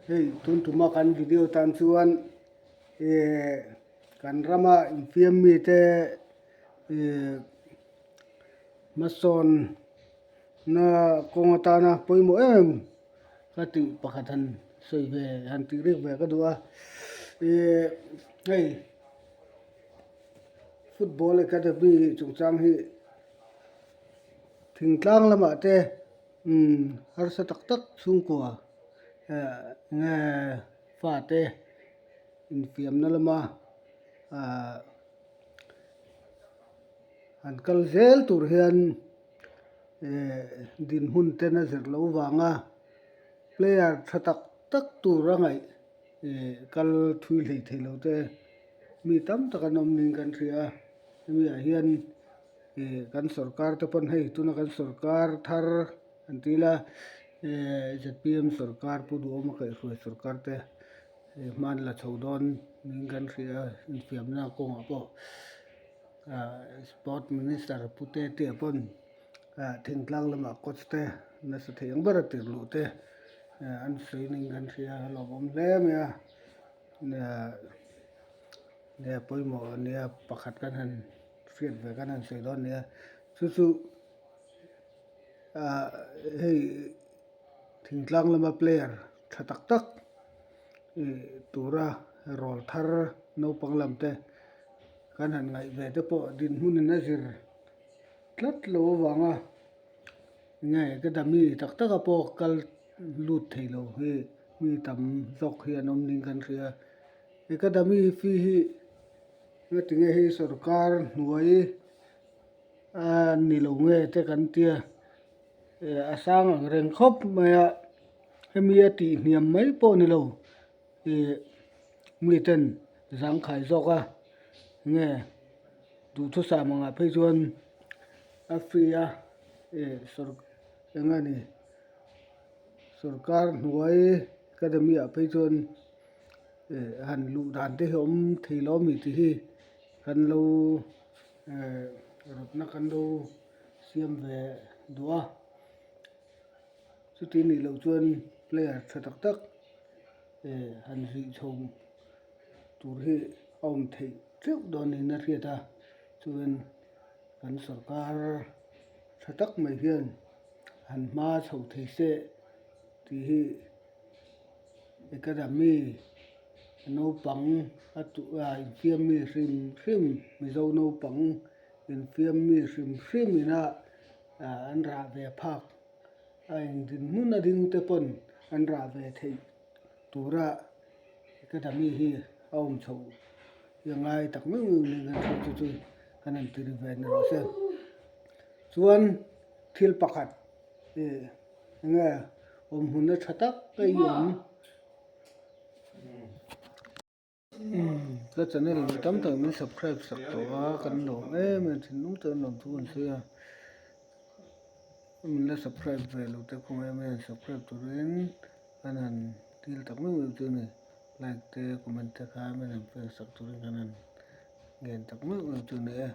Hei tun tuma kan video tan chuan eh kan rama infiam mite eh hmasawn na kawng atana pawimawh em ka tih pakhat han sawi ve han tih rik ve ka duh a eh hei football academy chungchang hi thingtlang lamah te umm harsa tak tak chhungkua eh nge fate infiamna lama ah an kal zel tur hian eh dinhmun ten a zir loh vanga player tha tak tak tur a ngaih eh kal thui hlei thei lo te mi tam tak an awm niin kan hria a hemi ah hian eh kan sorkar te pawn hei tuna kan sorkar thar an ti ila eh zpm sorkar Pu Duhawma kaihhruai sorkar te eh hma an la chho dawn niin kan hria a infiamna kawngah pawh ah sport minister Pu Tetea pawn ah thingtlang lamah coach te nasa thei ang bera tir luh te eh an sawi niin kan hria a lawmawm hle mai a ah nia pawimawh nia pakhat kan han hriat ve kan han sawi dawn nia chu chu ah hei thingtlang lama player tha tak tak ih tura rawl thar naupang lam te kan han ngaih ve te pawh dinhmun in a zir tlat lo avanga nge ka dami tak tak a pawh kal lut thei lo hi mi tam zawk hi an awm ning kan hria academy fee hi ngatinge hei sorkar hnuai a ni lo nge te kan tia eh a sang ang reng khawp mai a hemi a tih hniam mai pawh ni lo ih miten zangkhai zawk a nge duhthusam angah phei chuan a free a eh sawr eng a ni sorkar hnuai academy ah phei chuan eh han luh dan te hi a awm thei lo ami tih hi kan lo eh rawtna kan lo siam ve duh a chuti nih loh chuan player tha tak tak eh han zuih chho tur hi a awm theih teuh dawn niin a hriat a chuan kan sorkar tha tak mai hian han hma chho thei se tih hi academy naupang a tuh a infiam mi hrim hrim mizo naupang infiam mi hrim hrim ina an rah ve phak a eng dinhmun a ding te pawn an rah ve theih tura academy hi a awm chho hi a ngai tak meuh meuh niin kan hriat chu chu kan han ti ri ve ni rawh se. Chuan thil pakhat ih enge awm hmun a tha tak a i awm. Ka channel mi tam tak min subscribe sak tawh a kan lawm em em thinlung tak in lawm thu kan sawi a min la subscribe ve lo te khawngaih em em subscribe turin kan han dil tak meuh meuh chu a ni like te comment te kha min han pek sak turin kan han ngen tak meuh meuh chu a ni e.